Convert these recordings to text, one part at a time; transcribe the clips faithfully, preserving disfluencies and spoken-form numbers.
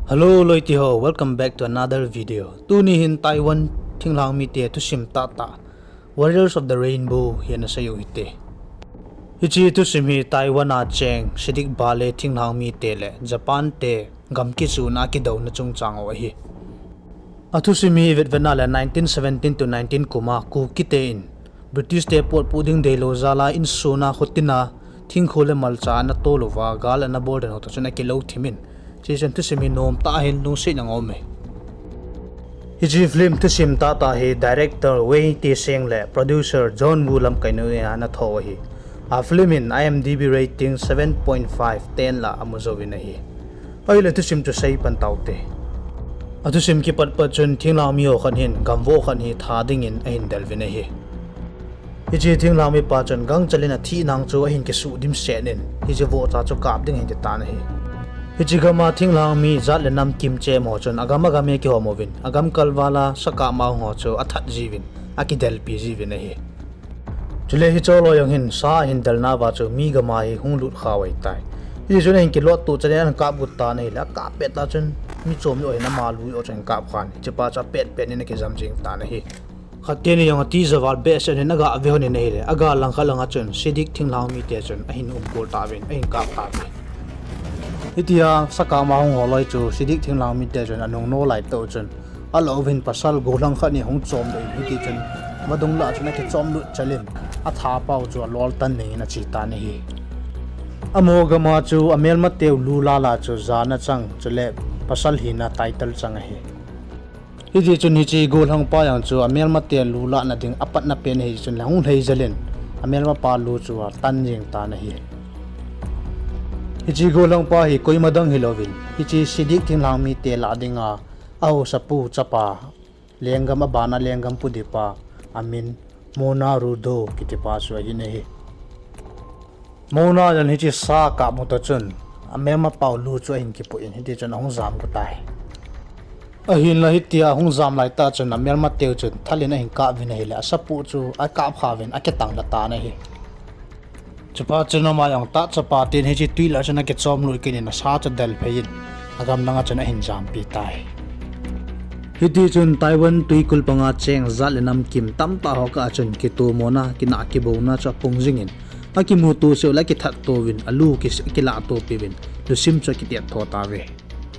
Hello loite ho, welcome back to another video. Tuni hin Taiwan thinglhang mite thusim tahtah Warriors of the Rainbow hi ana sei u hite. Hiche thusim hi Taiwan a cheng Seediq Valley thinglhang mite le Japan te gam kichuna kidouna chungchang u ahi. Athusim hi vetvetna le nineteen seventeen to nineteen kum a Kuki te in British te potpu ding deilou jal a insung a khotin a thingkho le malcha ana tol uva gal ana bol den ho toh chun akilou thim in, hiche chun thusim hi nomtah ahin lungsetna aume. Hiche film thusim tahtah hi director Wei Tse-seng le producer John Woo lamkaina in ana tho ahi. A film in IMDb rating seven point five, ten lah amu jouvin ahi. Ahile thusim chu sei pan taute. Athusim kipat pat chun thinglhang mi ho khat hin gamvoh khat hi tha dingin ahin del uvin ahi. Hiche thinglhang mipa chun gangchel in athi nang chu ahin kisuh dimset in, hiche vohcha chu kap ding ahin ti tan ahi. Hiche gam a thinglhang mi jat le nam kimchem ho chun agam agam a kihom uvin, agam kalval a sa kap ma ho chu athat jiuvin, akidelpi jiuvin ahi. Chule hiche loi jong hin sa ahin del nauva chu mi gam a hi hung lut kha u ahitai. Hichun ahin kilot toh chan in ahin kap got tan ahile, akap pet tah chun mi chom ho hin ama lui ho chu ahin kap khan, hichepa chu apet pet in akijam jeng tan ahi. Khat teni jong atija val behseh in aga ve lhon in ahile, aga langkhat lang a chun Seediq thinglhang mite chun ahin umkol tauvin, ahin kap tauve. Hitia sa kap ma ho loi chu Seediq thinglhang mite chun anung no laitah u chun, alou vin pasal gollhang khat in ahung chomdoh in, hitichun vadung lah chun akichomlut chel in, atha pau chu alol tan dingin ache tan ahi. Amaho gam a chu amelmateu lu lala chu jana chang, chule pasal hina title chang ahi. Hitichun hiche gollhang pa jong chu amelmate lu lahna ding apatna pen ahi chun le hung lhai jel in, amelmapa lu chu atan jeng tan ahi. Hiche gollhang pa hi koima dang hilouvin, hiche Seediq thinglhang mite lah dinga ahaosapu chapa, lenggam abana lenggam pudipa, amin Mona Rudo kitipa chu ahin ahi. Mona jong hiche sa kap mu toh chun, amelmapau lu chu ahin kipoh in, hitichun ahung jam got tai. Ahinla hitia ahung jam laitah chun amelmateu chun thal in ahin kap uvin ahile, asapu chu akap kha uvin akitang lha tan ahi. Chuphat chun ama jong tah chapa ten hiche twi lah chun akichomlut kit in asa chu adelphei in, agam langa chun ahin jampi tai. Hitichun Taiwan twikul panga cheng jat le nam kim tamtah ho kah a chun kitomona, kinah kibouna chu apung jingin, akimuto cheh u le akithat to uvin, alu ki-, akilah to piuvin, lusim chu akitet tho tauve.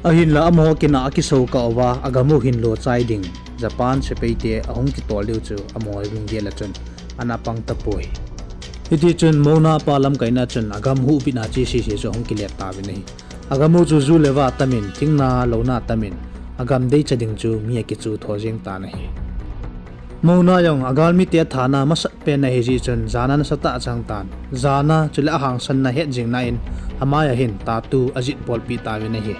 Ahinla amaho kinah akisou kah uva, agam u hin lo chai ding Japan sepaite ahung kitol diu chu amaho lunggel a chun ana pang tapoi. Hitichun Mona pa lamkaina chun agam huhbitna cheh sese chu ahung kile tauvin ahi. Agam u chu ju le va tamin, thingna louna tamin, agam deicha ding chu mi akichu tho jeng tan ahi. Mona jong agalmite athana masat pen ahi jeh chun jana nasatah achang tan. Jana chule ahangsanna hetjingna in amai a hin tattoo ajih bolpeh tauvin ahi.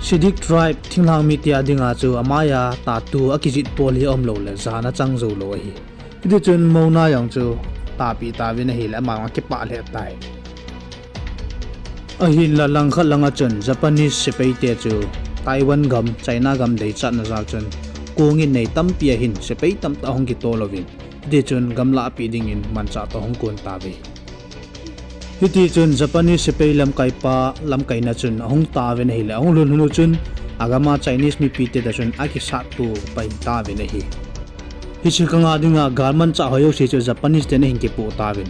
Seediq tribe thinglhang mite a dinga chu amai a tattoo akijih bol hi aumlou le jana chang joulou ahi. Hitichun Mona jong chu tahpeh tauvin ahile ama jong akipah lheh tai. Ahinla langkhat langa chun Japanese sepaite chu Taiwan gam, China gam deichatna jal chun kong in nei tampi a hin sepai tamtah hung kitol uvin, hitichun gamlahpi dingin manchah toh hung kon tauve. Hitichun Japanese sepai lamkaipa lamkaina chun ahung tauvin ahile, ahung lhun lhun u chun agam a Chinese mipite toh chun akisatto pai tauvin ahi. Hiche khanga dinga galmanchah ho jouse chu Japanese ten ahin kipoh tauvin,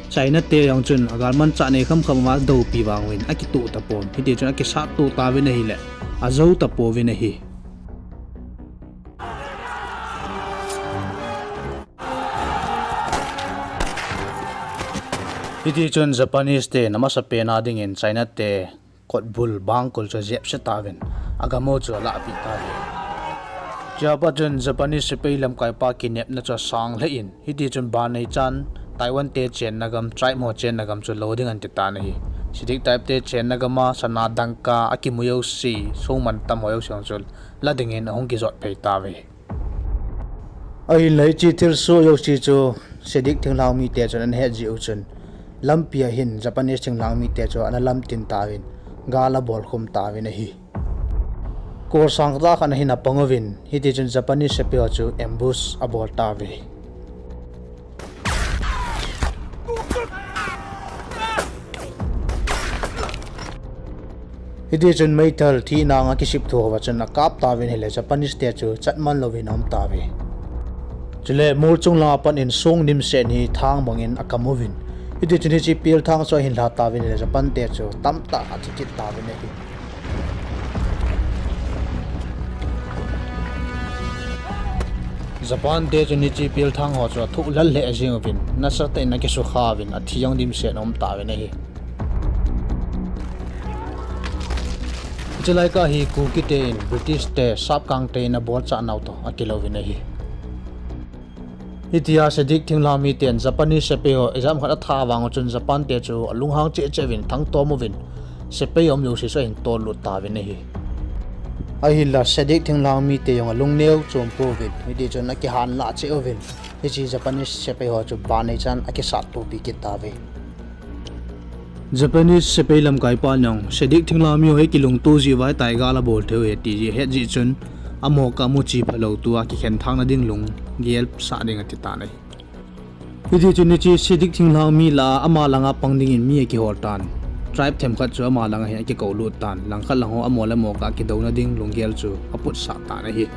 China te jong chun agalmanchah nei khamkham uva adoupi vang uvin akitoh tapon, hitichun akisatto tauvin ahile, ajou tapouvin ahi. Hitichun Japanese ten amasapen a dingin China te kotbul bangkol chu ajepse tauvin, agam u chu alahpeh tauve. Chuphat chun Japanese sepai lamkaipa kinepna chu asang lheh in, hitichun ban neichan Taiwan te chenna gam, tribe ho chenna gam chu lo ding ahin ti tan ahi. Seediq tribe te chenna gam a sana dangka akimu jouse, songmantam ho jouse jong chu la dingin ahung kijot phei tauve. Ahinla hiche thilsoh jouse chu Seediq thinglhang mite chun ana het jeh u chun, lampi a hin Japanese thinglhang mite chu ana lamtin tauvin, gal abolkhum tauvin ahi. Kol sangtah khat ana hin apang uvin, hitichun Japanese sepai ho chu ambush abol tauve. Hiti chun meithal thina a kisip thu hou a chun akap tauvin ahile Japanese te chu chatman louvin aum tauve. Chule mol chung langa pat in song dimset hi thang bangin akam uvin. Hiti chun hiche pelthang chu ahin lha tauvin ahile Japan te chu tamtah athi kit tauvin ahi. Japan te chun hiche pelthang ho chu athoh lal lheh jeng uvin, nasatah in akisukha uvin, athi jong dimset aum tauvin ahi. Hiche lai kah hi Kuki te in British te sapkang te in abolchah nau toh akilouvin ahi. Hitia Seediq thinglhang miten Japanese sepai ho exam khat atha vang chun Japan te chu alunghang cheh cheh uvin thangtom uvin, sepai um jouse chu ahin tollut tauvin ahi. Ahinla Seediq thinglhang mite jong alungneo chom pouvin, hiti chun akihanlah cheh uvin, hiche Japanese sepai ho chu banei chan akisattopi kit tauve. Japanese sepai lamkaipa jong Seediq thinglhang mi ho hi kilungto jeh uva hitia gal abol thei u ahi ti ahet jeh chun, amaho kah a amu che phalou tua kikhen thangna ding lunggel sah ding ati tan ahi. Hiti chun hiche Seediq thinglhang mi lah a ama langa pang dingin mi akihol tan. Tribe themkhat chu ama langa hin akikoulut tan. Langkhat lang ho amaho le amaho kah a kidouna ding lunggel chu aputsah tan ahi.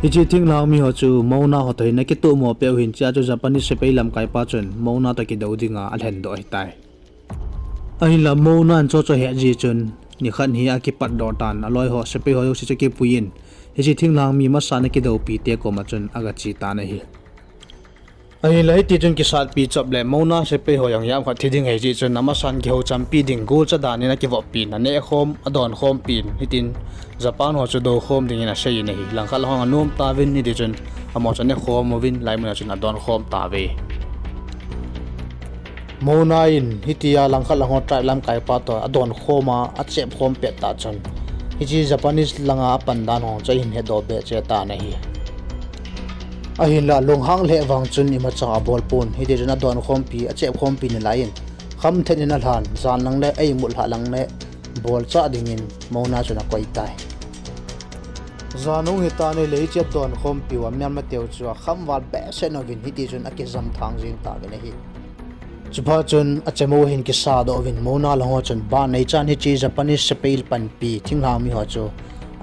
Hiche thinglhang mi ho chu Mona ho toh hin akitohmo peh u ahin, chea chu Japanese sepai lamkaipa chun Mona toh kidou dinga alhendoh ahitai. Ahinla Mona in chuche chu ahet jeh chun nikhat hi akipatdoh tan, aloi ho sepai ho jouse chu akipuiyin, hiche thinglhang mi masanga kidoupi te koma chun agache tan ahi. Ahinla hiti chun kisatpi chop le Mona sepai ho jong jamkhat thi ding ahi jeh chun amasan kihouchampi ding golcha dan in akivoppin, anehkhom, adonkhompi in, hitin Japan ho chu doukhom dingin aseiyin ahi. Langkhat lang ho anom tauvin, hiti chun amaho chu anekhom uvin, laimun a chun adonkhom tauve. Mona in hitia langkhat lang ho tribe lamkaipa toh adonkhom a, achepkhom pet tah chun, hiche Japanese langa apan dan ho chu ahin hedoh behseh tan ahi. Ahinla lunghang lheh vang chun imacha abol pon, hiti chun adonkhompi, achepkhompi nalai in, khamthen in alhan, jan lang le eimut lhah lang le bolchah dingin Mona chun akoi tai. Jan ahung hitan ahile hiche adonkhompi uva Myanmar teu chu akham val behseh uvin, hiti chun akijam thang jeng tauvin ahi. Chuphat chun achemu ahin kisadoh uvin, Mona lang ho chun banei chan hiche Japanese sepai panpi thinglhang mi ho chu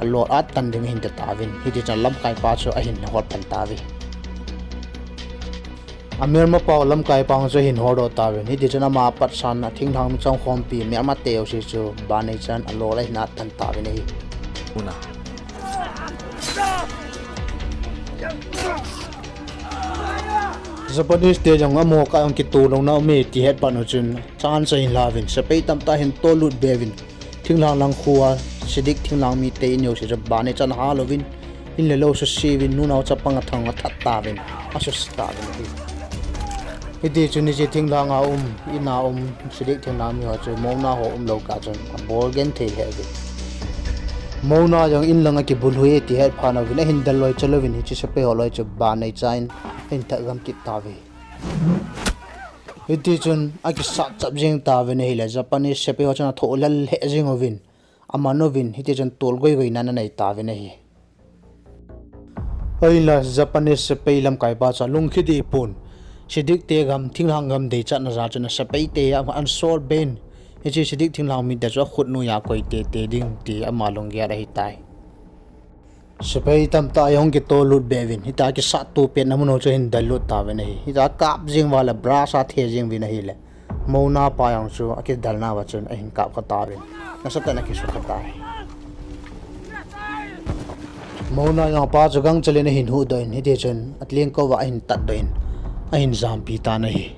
alol at tan ding ahin ti tauvin, hiti chun lamkaipa chu ahin hol pan tauve. A Myanmar pau lamkaipa chu ahin holdoh tauvin, hiti chun ama patsan a thinglhang mi chonkhompi Myanmar te jouse chu banei chan alol ahin at tan tauvin ahi. Japanese te jong amaho kah a jong kitoh louna aume ti ahet phat u chun chance ahin la uvin, sepai tamtah ahin tollut be uvin, thinglhang lang khoa Seediq thinglhang mite in jouse chu banei chan ahal uvin, in le lou suse uvin, nunao chapang athang athat tauvin, asuse tauvin ahi. Hiti chun hiche thinglhang a um, in a um Seediq thinglhang mi ho chu Mona ho umlou kah chun abol genthei lheh uvin, Mona jong in lang akibulhoi e ti ahet phat uvin, ahin del loi chal uvin, hiche sepai ho loi chu banei chan ahin that gam kit tauve. Hiti chun akisat chap jeng tauvin ahile, Japanese sepai ho chun athoh lal lheh jeng uvin, aman uvin, hiti chun tolgoi goinan anei tauvin ahi. Ahinla Japanese sepai lamkaipa chu alungkhi deh pon, Seediq te gam, thinglhang gam deichatna jal chun asepai te a ahin sol be in, hiche Seediq thinglhang mite chu akhut noiya koi teitei ding ti ama lunggel ahitai. Sepai tamtah ahung kitollut be uvin, hitia kisatto petna mun ho chu ahin dellut tauvin ahi. Hitia akap jeng uva le brush a the jeng uvin ahile, Mona pa jong chu akidelna uva chun ahin kap kha tauvin, nasatah in akisukha tai. Mona jong apa chu gangchel in ahin huhdoh in, hiti chun alengkou uva ahin tatdoh in, ahin jampi tan ahi.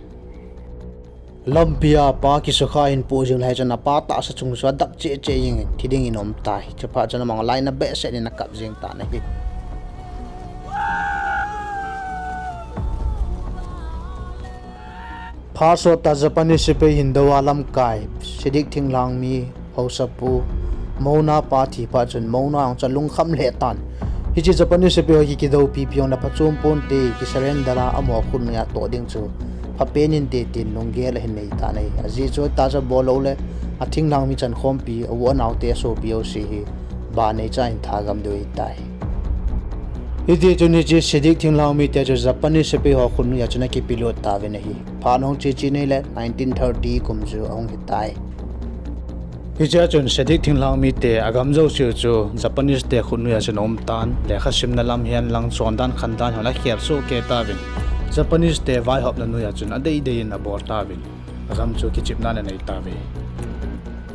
Lampia apa kisukha ahin poh jing lai chun apa tahsa chung chu adap cheh cheh jengin thi dingin aum tai. Chuphat chun amang lainat behseh in akap jeng tan ahi. Phat sot tah Japanese sepai hin dou a lamkai Seediq thinglhang mi haosapu Mona pa thi phat chun Mona jong chu alungkham lheh tan. Hiche Japanese sepai ho hi kidoupipi jongle phachom ponte, kisurrender a amaho khut noiya toh ding chu phapen inte tin lunggel ahin nei tan ahi. Ajeh chu tah chu abol loule, athinglhang mi chankhompi, a u anaote asopi jouse hi banei chan ahin thagam diu ahitai. Hiti chun hiche Seediq thinglhang mite chu Japanese sepai ho khut noiya chun akipelut tauvin ahi. Phat ahung che che in ahile nineteen thirty kum chu ahung hitai. Hichea chun Seediq thinglhang mite agam jouseu chu Japanese te khut noiya chun aum tan, lekha simna lam hihen lang chondan khandan ho la khel soh kei tauvin, Japanese te vaihopna noiya chun adeidei in abol tauvin, agam chu kichepna anei tauve.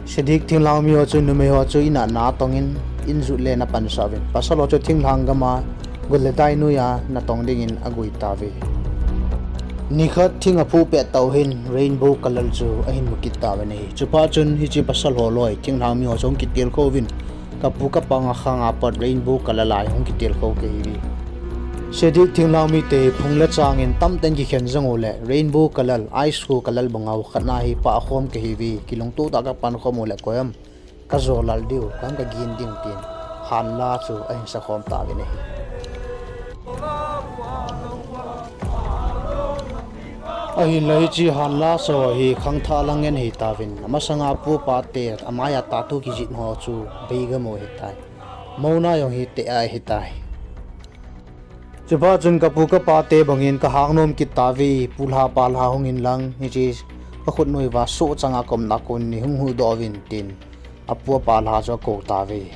Seediq thinglhang mi ho chu numei ho chu in a na tongin, in jut le ana pansah uvin, pasal ho chu thinglhang gam a gul le dai noiya natong dingin agui tauve. Nikhat thing aphuh pet tah u hin rainbow color chu ahin mu kit tauvin ahi. Chuphat chun hiche pasal ho loi thinglhang mi ho chu hung kitilkhou vin, kapu kapa nga khang a pat rainbow color lai hung kitilkhou kei uve. Seediq thinglhang mite phung le changin tamtah in kikhen jong uleh rainbow color, ice ho color banga u khat na hi pah khom kei uve, kilungtoh tah a kapan khom uleh koi ham kajou lal diu, koi ham kagin diu tin, hanla chu ahin sa khom tauvin ahi. Ahinla hiche hanla sa hi khangthah lang ngen ahi tauvin, amasanga pu pate, amaiya tattoo kijih ho chu Beigam u ahitai. Mona jong hi Tea ahitai. Chuphat chun kapu kapa te bangin kahang nom kit tauve, pu lha pa lha hung in lang, hiche kakhut noiya soh chang a kaumna kon ni hung huhdoh uvin tin, apu apa lha chu akou tauve.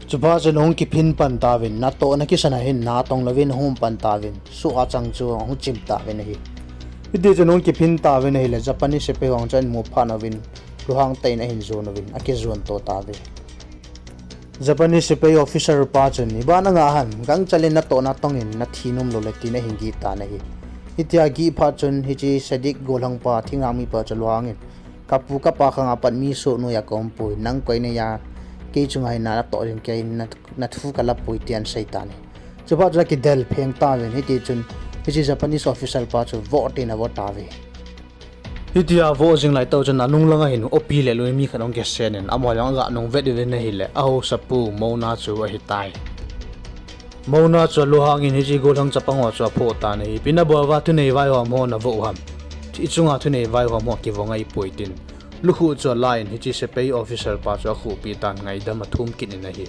Chuphat chun ahung kiphin pan tauvin, natohna kisan a hin natong louvin ahung pan tauvin, soh a chang chu ahung chim tauvin ahi. Hitichun ahung kiphin tauvin ahile, Japanese sepai ho chu ahin mu phat uvin, lunghang tah in ahin jon uvin, akijon to tauve. Japanese sepai officer pa chun, iban nanga ham, gangchel in natohna tongin nathi nom loule tin ahin gih tan ahi. Hitia agih phat chun hiche Seediq gollhang pa thinglhang mipa chu lunghangin, kapu kapa khang a pat mi soh noiya kaum poi, nang koi nahia, kei chunga hin natoh jing kei, na, nathu kala poi tin asei tan ahi. Chuphat chun akidel pheng tauvin, hitichun hiche Japanese officer pa chu voh tin avoh tauve. Hitia avoh jing lai tah u chun alung langa hin opi le lui mi khat ahung kisen in, amaho jong aga nung vet uvin ahile, ahaosapu Mona chu ahitai. Mona chu alunghangin hiche gollhang chapang ho chu aphoh tan ahi. Ipi nabol uva thunei vaihom ho navoh u ham? Ichunga thunei vaihom ho kivo ngai poi tin, lukhuh chu alan hiche sepai officer pa chu akhuhpi tan, ngaidam athum kit in ahi.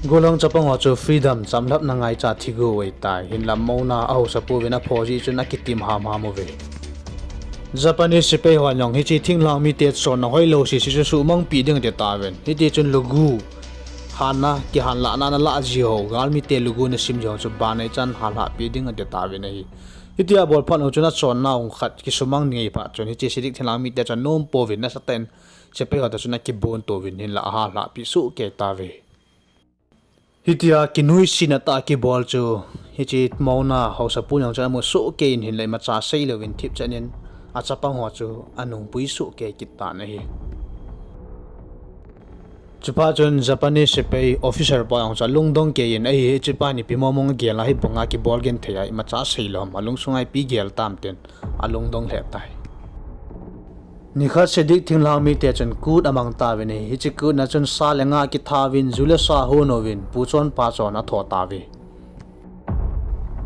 Gollhang chapang ho chu freedom, chamlhatna ngaicha thigo u ahitai, hinla Mona ahaosapu vin aphoh jeh chun akitim hamham uve. Japanese sepai hon jong hiche thinglhang mite chonna hoilou sese chu suhmangpeh ding ati tauvin, hitichun lugu, hanna, kihanlahna ana lah ji ho, galmite lugu nasim ji ho chu banei chan halhahpeh ding ati tauvin ahi. Hitia abol phat u chun achonna hung khat kisumang ngei phat chun hiche Seediq thinglhang mite chun anom pouvin, nasatah in sepai ho toh chun akibon touvin, hinla ahalhahpeh soh kei tauve. Hitia kinuisatna tah a kibol chu, hiche Mona haosapu jong chu amu soh kei in, hinla imacha seilouvin thipchan in achapang ho chu anungpui soh kei kit tan ahi. Chuphat chun Japanese sepai officer pa jong chu alungdong kei in, ahi, hichepa in ipi mongmong agel a, hibanga kibol genthei a imacha seilou ham, alungsunga ipi gel tam tin alungdong lheh tai. Nikhat Seediq thinglhang mite chun kut amang tauvin ahi. Hiche kutna chun sa le nga kithauvin, ju le sa hon uvin, pu chon pa chon atho tauve.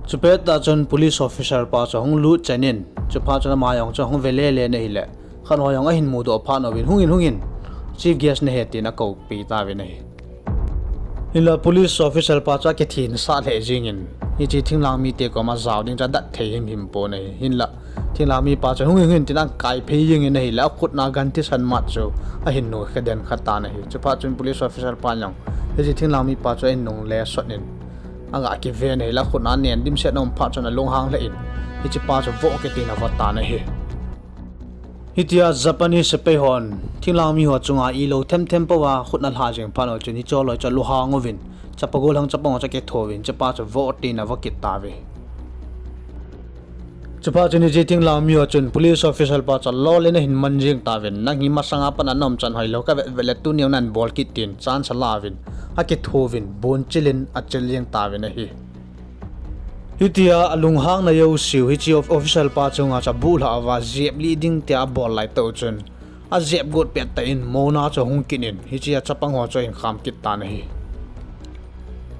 Chupet tah chun police officer pa chu ahung lut chen in, chuphat chun ama jong chu ahung ve lele in ahile, khat ho jong ahin mudoh phat uvin, hungin, hungin, chief guest nahi tin akoupi tauvin ahi. Hinla police officer pa chu akithensah lheh jengin, hiche thinglhang mite koma jao ding chu adat thei himhim pon ahi. Hinla thinglhang mipa chun hungin, hungin tin akaphei jengin ahile, akhutna gan thisan mat chu ahin nokhe den kha tan ahi. Chuphat chun police officer pa jong hiche thinglhang mipa chu ahin nungle sot in, aga kiven ahile, akhutna anen dimset aum phat chun alunghang lheh in, hichepa chu voh kit in avoh tan ahi. Hitia Japanese sepai hon thinglhang mi ho chunga ilou themthem pouva khut ana lha jeng phat u chun hiche loi chu alunghang uvin, chapa gollhang chapang ho chu akithouvin, hichepa chu voh tin avoh kit tauve. Chuphat chun hiche thinglhang mi ho chun police officer pa chu alol in ahin man jeng tauvin, nang hi masanga pat a naum chan hoilou, kavet vet le tuni jong nahin bol kit tin chance alauvin, akithouvin, bonchil in achil jeng tauvin ahi. Hitia alunghangna jouseu hiche of-, officer pa chunga chu abuhlhah uva, jeplih ding tia abol lai tah u chun, ajep got pet tah in Mona chu ahung kit in, hichea chapang ho chu ahin kham kit tan ahi.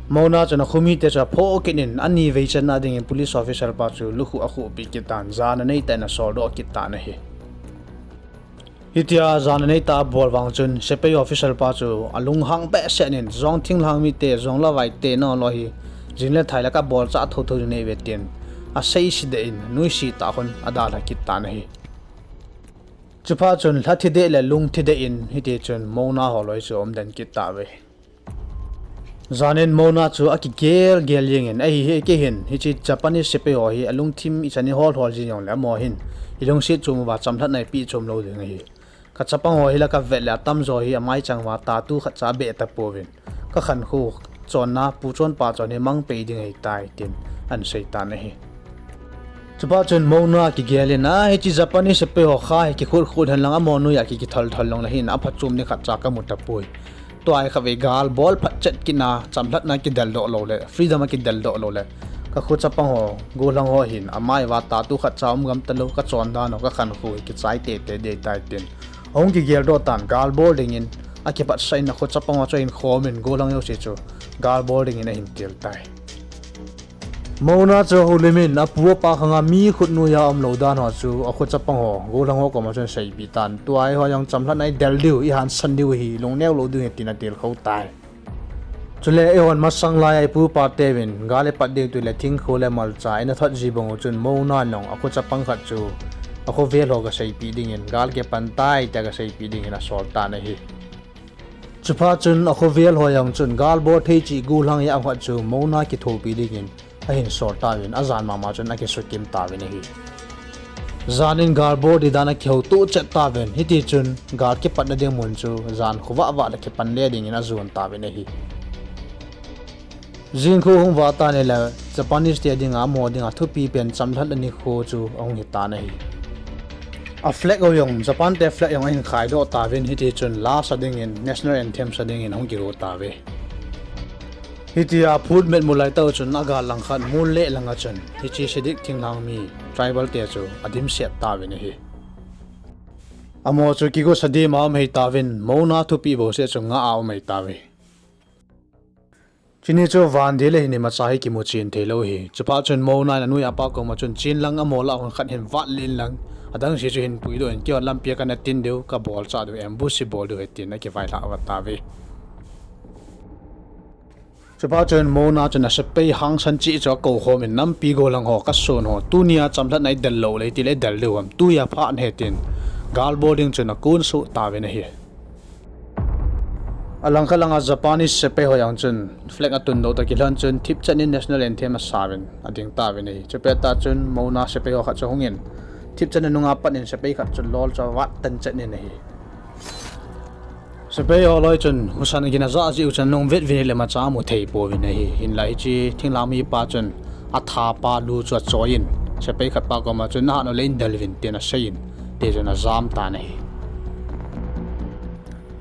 Mona chun akhomite chu aphoh kit in, ani vei channa dingin police officer pa chu lukhuh akhuhpi kit tan, jana neitah in asoldoh kit tan ahi. Hitia jana neitah abol vang chun sepai officer pa chu alunghang behseh in, jong thinglhang mite, jong lavaite, nangho hi jing le thai la kabolchah thouthou ding nahiuve tin, asei sedeh in nuisat tah khun adalha kit tan ahi. Chuphat chun lha thi deh le lung thi deh in hiti chun Mona ho loi chu um den kit tauve. Janin Mona chu akigel gel jengin, ahi hi kei hin hiche Japanese sepai ho hi alungthim ichan in hol hol jing jongle amaho hin ilungset chom uva chamlhatna eipeh chom lou ding ahi. Ka chapang ho hi la kavet le atamjo hi amai chang uva tattoo khat cha abeh tapouvin, ka khankho chonna pu chonpa chon hi mang pei ding ahitai tin ahin sei tan ahi. Chuphat chun Mona kigel in, a, hiche Japanese sepai ho kha hi kikhut khut hen lang amaho noiya ki kithol thol jongle hin aphachom ni khat cha kamu tapoi. Tua hi khatvei gal bol phat chet kit na, chamlhatna kidel doh lou le, freedom a kidel doh lou le, ka kho chapang ho, gollhang ho hin amai uva tattoo khat cha um gam talou, ka chondan ho, ka khankho hi kichai tei tei ding ahitai tin ahung kigel doh tan, gal bol dingin akipatsah in, akho chapang ho chu ahin khom in, gollhang jouse chu gal bol dingin ahin tel tai. Mona chu ahoulim in, apu apa khanga mi khut noiya um lou dan ho chu akho chapang ho, gollhang ho koma chun aseipeh tan. Tua hi eiho jong chamlhatna idel diu, ihansan diu ahi, lungneo lou ding ahi tin atilkhou tai. Chule eihon masang laiya ipu ipa teuvin gal ipat ding tile thingkho le malcha ina thot ji bang u chun Mona in jong akho chapang khat chu akhovel ho gaseipeh dingin, gal kipan tai tia gaseipeh dingin asol tan ahi. Chuphat chun akhovel ho jong chun gal bol thei cheh gollhang a um khat chu Mona kithopi dingin ahin sol tauvin, ajan mama chun akisukim tauvin ahi. Janin gal bol ding dan akihouto chet tauvin, hiti chun gal kipatna ding mun chu jan khovah vah le kipan le dingin ajon tauvin ahi. Jing khu hung vah tan ahile Japanese te dinga amaho dinga thupi pen chamlhatna nikho chu ahung hitan ahi. A flag ho jong, Japan te flag jong ahin khaidoh tauvin, hiti chun la sa dingin, national anthem sa dingin ahung kigo tauve. Hitia phut met mu laitah u chun agal langkhat mol le langa chun hiche Seediq thinglhang mi tribal te chu adimset tauvin ahi. Amaho chu kigo sa dima um hei tauvin, Mona thupeh bouseh chu ngah a um hei tauve. Chuni chu van dil ahin imacha hi kimu chen theilou ahi. Chuphat chun Mona in anoi apa koma chun chen lang, amaho lah a hon khat hin vat le in lang, adang se chu hin puidoh in, keihon lampia kana tin diu, kabolchah diu, ambush bol diu ahi tin akivailhah vat tauve. Chuphat chun Mona chun asepai hangsan cheh chu akoukhom in, nampi gollhang ho, kason ho, tunia chamlhatna idel lou le itile idel diu ham, tuia phat ahi tin gal bol ding chun akon soh tauvin ahi. Alangkhat langa Japanese sepai ho jong chun flag atundoh toh kilhon chun thipchet in national anthem asauvin ading tauvin ahi. Chupet tah chun Mona sepai ho khat chu ahungin, thipchet in anunga pat in sepai khat chu lol chu avat tan chet in ahi. Sepai ho loi chun husan gin ajah jeh u chun anung vet uvin ahile imacha amu thei pouvin ahi. Hinla hiche thinglhang mipa chun athapa lu chu achoiyin, sepai khat pa koma chun nahat u le in del uvin tin aseiyin, tichun ajam tan ahi.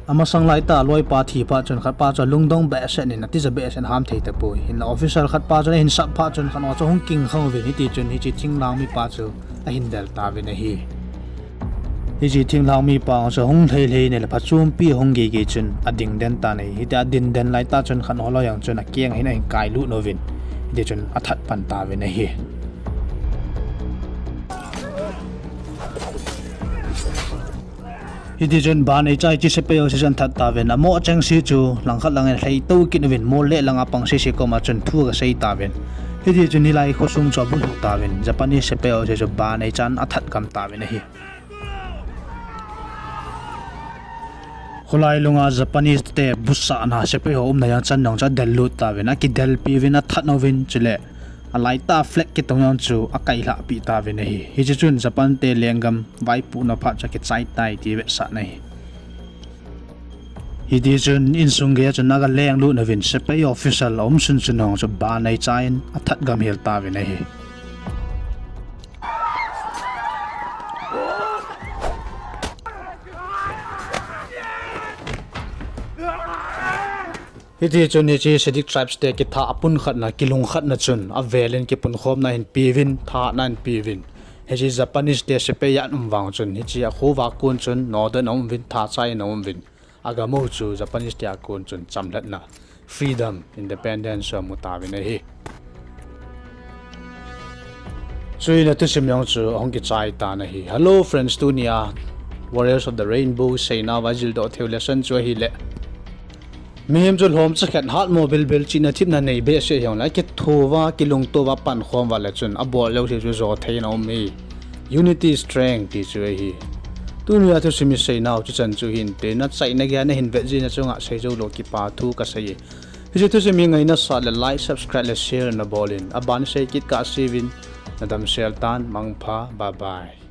Amasang laitah loipa thi phat chun khatpa chu alungdong behseh in, atija behseh in aham thei tapoi. Hinla officer khatpa chun ahin sap phat chun khat ho chu ahung kingkhang uvin, hiti chun hiche thinglhang mipa chu ahin del tauvin ahi. Hiche thinglhang mipa chu ahung lhei lhei in ahile phachompi ahung gei gei chun ading den tan ahi. Hitia ading den laitah chun khat ho loi jong chun akeng hin ahin kailut uvin, hiti chun athat pan tauvin ahi. Hiti chun Banei cha hiche sepai ho chu athat tauvin, amoh chengse chu langkhat langin alhai tou kit uvin, mol le langa pang sese koma chun thu agasei tauvin. Hiti chun hilai khosung chu abulhu tauvin, Japanese sepai ho chu Banei chan athat gam tauvin ahi. Kholai lunga Japanese te busahna sepai ho umna jang chan jong chu adellut tauvin, akidelpi uvin, athat uvin, chule alaitah flag kitong jong chu akailhah peh tauvin ahi. Hiche chun Japan te lenggam vaipohna phat chu akichai tai ti vetsahna ahi. Hiti chun insung geiya chun agalenglut uvin, sepai official aum sunsun ho chu Banei cha in athat gam hel tauvin ahi. Hiti chun hiche Seediq tribes te kithah apun khatna, kilung khatna chun avelin kipunkhomna ahin peuvin, thahatna ahin peuvin. Hiche Japanese te sepai a um vang chun hiche akhoa kon chun nodoh in aum uvin, thachai in aum uvin. Agam u chu Japanese te a kon chun chamlhatna, freedom, independence chu amu tauvin ahi. Chuin athusim jong chu ahung kichai tan ahi. Hello friends, tunia Warriors of the Rainbow seinauva ijildoh theiu lesson chu ahile, mihem chu lhomcha khat hatmo bilbil, chihna thepna nei behseh hijongle akitho uva, kilungto uva, pankhom uva le chun abol jouse chu jothei in aum e. Unity is strength ti chu ahi. Tunia thusim iseinau chuchan chu hinte, nachaina geiya nahin vet jeh in nachunga seijou lou kipa thu kasei e. Hiche thusim hi ngaina sah le like, subscribe le share nabol in. Aban sei kit kahseuvin, nadamsel tan, mangpha, bye bye.